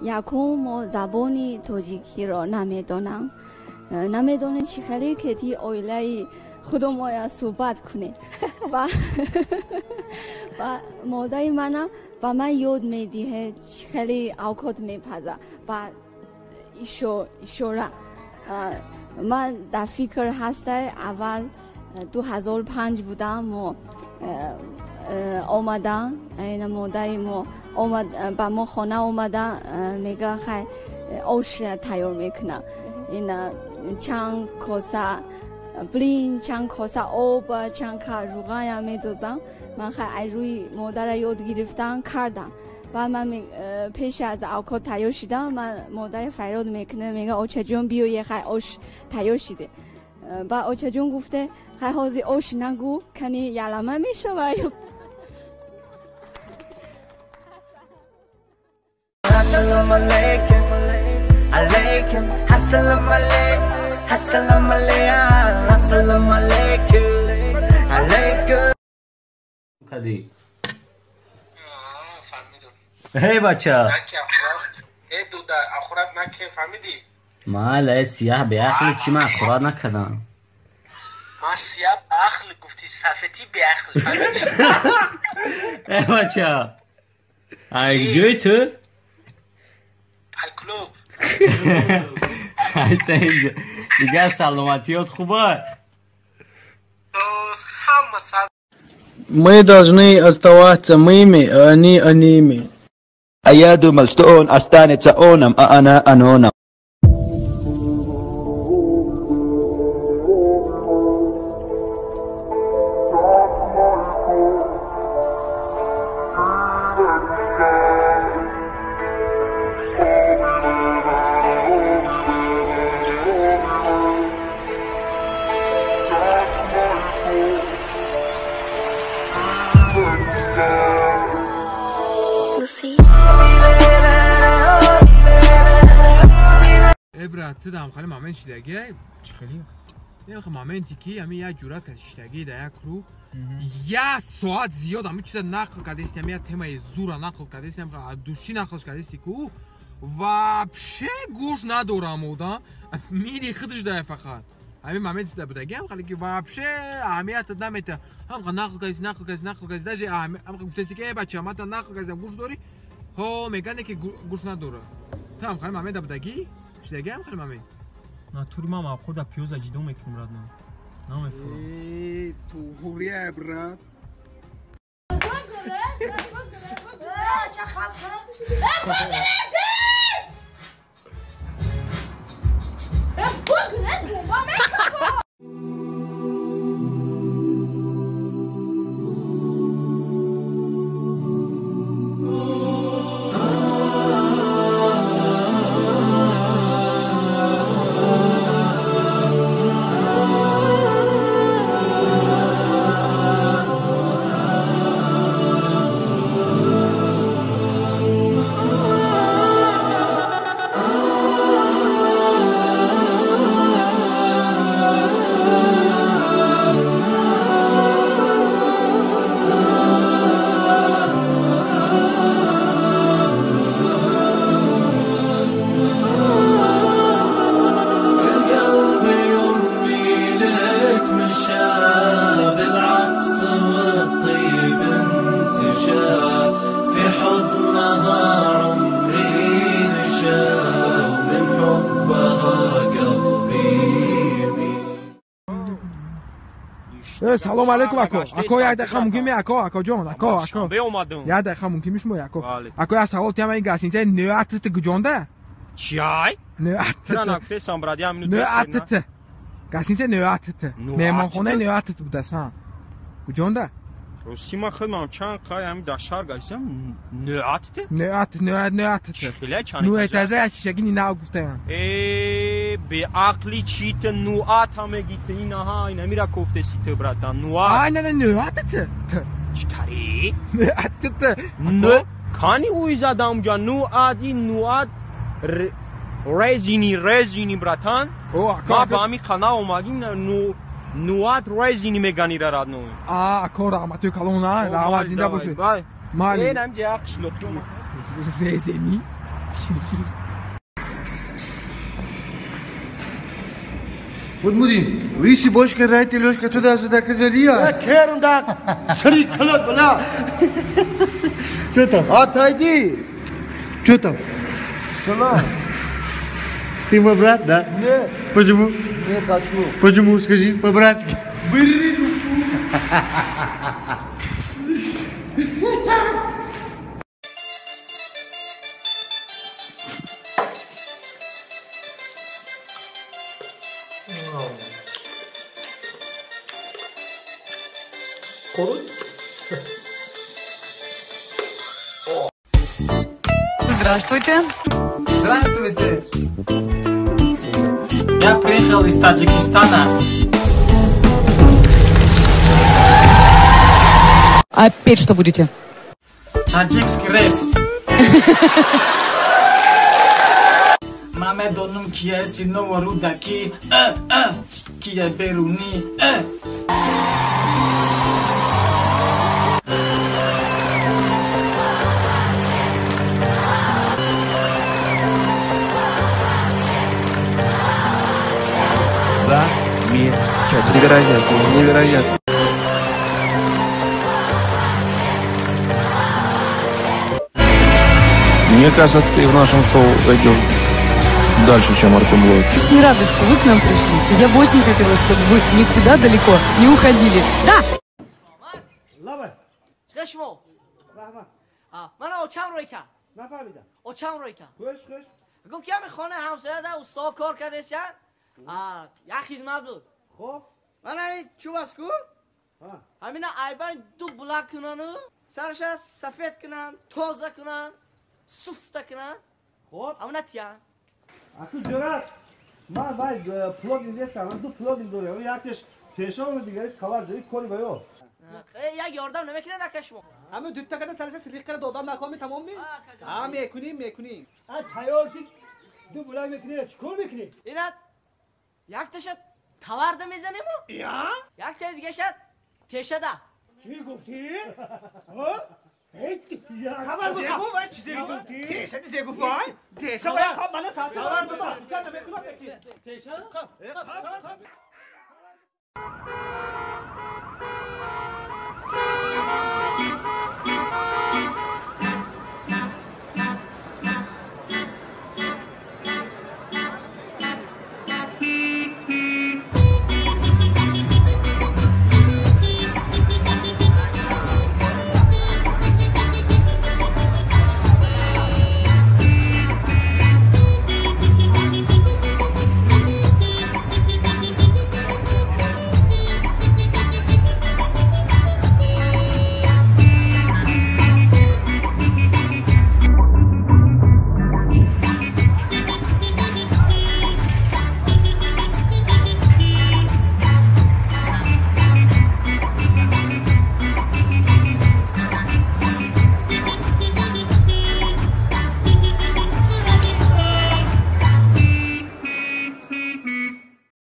Якум мо забони тоҷикиро намедонам. Намедонем чӣ хеле ки ти оилаи худумоя суҳбат кунем. Ва модари манам ба ман ёд медиҳад чӣ хеле авқот мепазад ва ишора. Ман дар фикр ҳаста аввал 2005 будам мо омадан, ина модари мо омад ба мо хона омада мега хай ош тайёр мекунам. Ина чанд коса блин, чанд коса об, чанд ка руғая медозам. Ман хай ай рӯи модара ёд гирифтан кардам. Баъд ман пеш аз авқот тайёр шидам, ман модари фарёд мекунам, мега очаҷон биёе хай ош тайёр шиде. Баъд очаҷон гуфте хай ҳозир ош нагӯ, кани ялама мешава. Assalamu alaikum, alaikum, assalamu alaikum, assalamu alaikum, assalamu alaikum, alaikum. Кади. Эй бача. Эй дуда, ахурат наке, фаҳмидӣ? Майла, э сияҳ беақли чӣ ман ахурат накардам? Ман сияҳ беақл гуфтӣ, сафедӣ беақл, фаҳмидӣ? Эй бача. Ай ҷои ту? Ай клуб. Айта инҷо. Дигар саломатиёт хуба? Дӯст, ҳама сад. Мы должны оставаться мыми, а они оними. А я думал, что он останется оном, а она аноном. Эй, брат, ту дам хали момент шидаги? Чӣ хели? Ин моменте ки ами як ҷуръат шидаги да як рӯ як соат зиёд ами чиза нақл кардести, ами як темаи зура нақл кардести, ами души нақлш кардести ку вообще гӯш надорам одам мири худш дая фақат. Ами моменти да будаги ам хали ки вообще аҳамиятат намета. Ҳам нақл кардести, нақл кардести, нақл кардести, даже ам гуфтести ки эй бача, ман та нақл кардестам, гӯш дорӣ? Ҳо, мегане ки гӯш надора. Ту ҳам хали момент да будаги? Шидаги ҳам хали момент? Натури ман мавқуда пиёза ҷидо мекунам, радно. Намефурам. Э, туғрия, брат. Салом алейкум, ако. Ако, як дақиқа мумкин ми, ако, ако ҷон, ако, ако. Беомадам. Як дақиқа мумкин ми шумо, ако. Ако, як савол тиям, ин гасинчаи нӯатт гуҷонда? Чиай? Нӯатт. Тра нагуфтесам, брат, як минут. Нӯатт. Гасинчаи нӯатт. Меҳмонхонаи нӯатт будааст, ҳа. Гуҷонда? Рости ман худам чанд қай ҳамин дар шаҳр гаштам, нӯатт? Нӯатт, нӯатт, нӯатт. Хеле чанд Ну этажа як шишагини нав гуфтаям. Э, беақли чӣ ту нӯат ҳам мегӣ ту, инаҳа, инамира кофтеси ту, братан, нӯат. Ай, не, не, нӯатт. Чӣ тари? Нӯатт. Нӯ, кани уй задам уҷа, нӯат, ин нӯат резини, резини, братан. О, ако, Ма ба ҳамин қана омадим, нӯ нуат резини меганира радно. А, ако, раҳматои калон, а, раҳмат, зинда бошед. Майли. Ин ҳамҷа як қишлоқи Резини? Вот мудин, виси бошка райте лёшка туда-сюда козелия. Керм да, сри клад бля. Что там? Отойди. Что там? Салам. Ты мой брат, да? Нет. Почему? Не хочу. Почему? Скажи по-братски. Бери руку. Здравствуйте. Здравствуйте. Я приехал из Таджикистана. А петь что будете? Таджикский рэп. Маме донум кия синово рудаки, кия беруни. Замечательно. Невероятно, невероятно. Мне кажется, ты в нашем шоу зайдешь дальше, чем Артем Ллойд. Очень рада, что вы к нам пришли. Я бы очень хотела, чтобы вы никуда далеко не уходили. Да! Як хизмат буд. Хоб. Ман ҳамин чӯб ку? Ҳамина айбан ду булак кунану, сарша сафед кунан, тоза кунан, суфта кунан. Хоб. Ҳамина тиян. Аку ҷурат. Ман вай плогин нестам, ман ду плогин дорам. Яктеш тешон дигариш хабар дори кори ба ё. Як ёрдам намекунад ака шумо. Ҳамин дутта када сарша силиқ кара додам накоми тамом ми? Ҳа мекунем, мекунем. А тайёр шид ду булак мекунӣ, чӣ кор мекунӣ? Ина якташа таварда мезанему? Я? Яктаи дигаша тешада. Чӣ гуфтӣ? Хабар бу. Вай чизе гуфтӣ? Теша дизе гуфт вай? Теша вай хаб мана сат. Хабар бу. Теша? Хаб. Хаб.